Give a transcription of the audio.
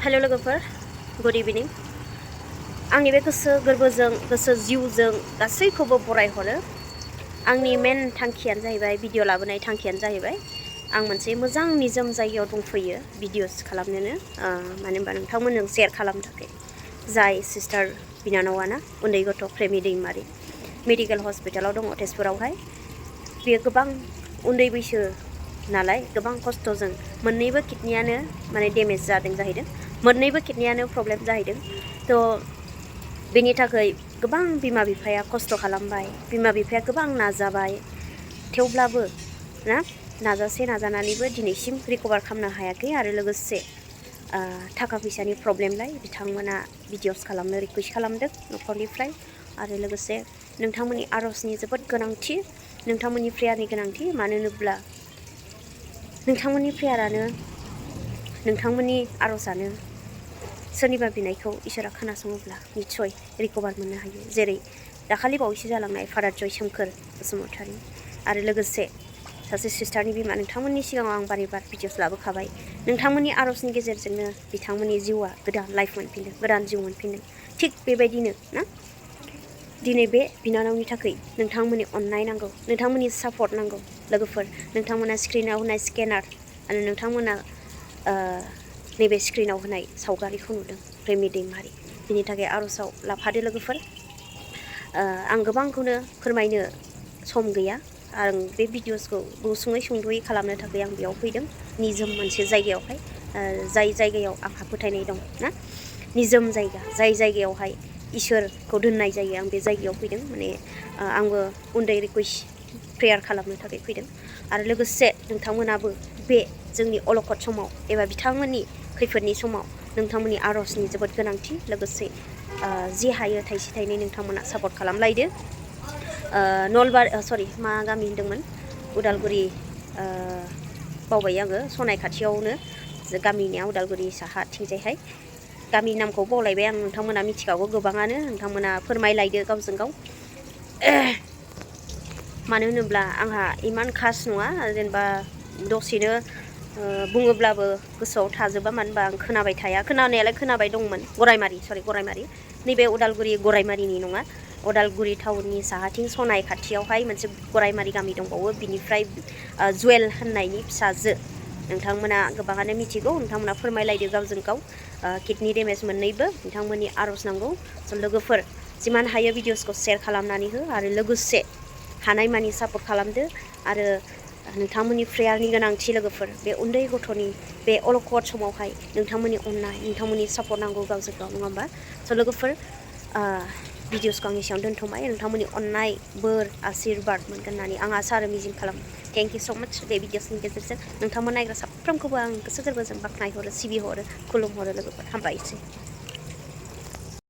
hello लोगोफोर good इभिनिं आंनि बे गोसो गोरबोजों गोसो जिउजों गासैखौबो बरायहरो आंनि मेन थांखियानो जाहैबाय भिडिअ लाबोनाय थांखियानो जाहैबाय आं मोनसे मोजां निजोम जायगायाव दंफैयो भिडिअस खालामनोनो मानो होनबा नोंथांमोनजों शेयार खालामनो थाखाय जाय सिस्टार बिनानावाना उन्दै गथ' प्रेमि दैमारि मेडिकेल हस्पिटालाव दङ तेजपुरावहाय बेयो गोबां उन्दै बैसो नालाय गोबां खस्थ'जों मोननैबो किडनियानो माने डेमेज जादों जाहैदों मोननैबो किडनियानो प्रब्लेम जाहैदों तो बेनि थाखाय गोबां बिमा बिफाया खस्थ' खालामबाय बिमा बिफाया गोबां नाजाबाय थेवब्लाबो ना नाजासे नाजानानैबो दिनैसिम रिकभार खालामनो हायाखै आरो लोगोसे थाखा फैसानि प्रब्लेमलाय बिथांमोना भिडिअस खालामनो रिकुवेस्ट खालामदों न'खरनिफ्राय आरो लोगोसे नोंथांमोननि आर'जनि जोबोद गोनांथि नोंथांमोननि प्रेयारनि गोनांथि मानो होनोब्ला नोंथांमोननि प्रेयारानो नोंथांमोननि आर'जानो सोरनिबा बिनायखौ इसोरा खोनासङोब्ला निस्सय रिकभार मोननो हायो जेरै दाखालि बावैसो जालांनाय फादार जय सोमखोर बसुमतारी आरो लोगोसे सासे सिस्टारनि बिमा नोंथांमोननि सिगाङाव आं बारे बार भिडिअस लाबोखाबाय नोंथांमोननि आर'जनि गेजेरजोंनो बिथांमोननि जिउआ गोदान लाइफ मोनफिनदों गोदान जिउ मोनफिनदों थिग बेबायदिनो ना दिनै बे बिनानावनि थाखाय नोंथांमोननि अननाय नांगौ नोंथांमोननि सापर्ट नांगौ लोगोफोर नोंथांमोना स्क्रिनाव होनाय स्केनार आरो नोंथांमोना नैबे स्क्रिनाव होनाय सावगारिखौ नुदों प्रेमि दैमारि बिनि थाखाय आर'जाव लाफादो लोगोफोर आं गोबांखौनो फोरमायनो सम गैया आं बे भिडिअसखौ गुसुङै सुंद'यै खालामनो थाखाय आं बेयाव फैदों निजोम मोनसे जायगायावहाय जाय जायगायाव आंहा फोथायनाय दं ना निजोम जायगा जाय जायगायावहाय इसोरखौ दोननाय जायो आं बे जायगायाव फैदों माने आंबो उन्दै रिकुवेस्ट प्रेयार खालामनो थाखाय फैदों आरो लोगोसे नोंथांमोनाबो बे जोंनि अलखद समाव एबा बिथांमोननि खैफोदनि समाव नोंथांमोननि आर'जनि जोबोद गोनांथि लोगोसे जि हायो थाइसे थाइनै नोंथांमोना सापर्ट खालामलायदो मा गामि होनदोंमोन उदालगुरि बावबाय आङो सनाय खाथियावनो गामिनिया उदालगुरि साहाथिंजायहाय गामि नामखौ बावलायबाय आं नोंथांमोना मिथिखागौ गोबाङानो नोंथांमोना फोरमायलायदो गावजों गाव मानो होनोब्ला आंहा इमान खास नङा जेनेबा दसेनो बुङोब्लाबो गोसोआव थाजोबा मानो होनबा आं खोनाबाय थाया खोनानायालाय खोनाबाय दंमोन गरायमारि नैबे उदालगुरि गरायमारिनि नङा उदालगुरि टाउननि साहाथिं सनाय खाथियावहाय मोनसे गरायमारि गामि दंबावो बिनिफ्राय जुवेल होननायनि फिसाजो नोंथांमोना गोबाङानो मिथिगौ नोंथांमोना फोरमायलायदो गावजों गाव किडनि डेमेज मोननैबो नोंथांमोननि आर'ज नांगौ लोगोफोर जिमान हायो भिडिअसखौ शेयार खालामनानै हो आरो लोगोसे हानायमानि सापर्ट खालामदो आरो नोंथांमोननि प्रेयारनि गोनांथि लोगोफोर बे उन्दै गथ'नि बे अलखद समावहाय नोंथांमोननि अननाय नोंथांमोननि सापर्ट नांगौ गावजों गाव नङा होमबा लोगोफोर भिडिअसखौ आं एसेयावनो दोनथ'बाय नोंथांमोननि अननाय बोर आशीर्बाद मोनगोन होननानै आं आसा आरो मिजिं खालामो थेंक इउ स' माच बे भिडिअसनि गेजेरजों नोंथांमोन नायग्रा साफ्रोमखौबो आं गोसो गोरबोजों बाख्नायहरो सिबिहरो खुलुमहरो लोगोफोर हामबायसै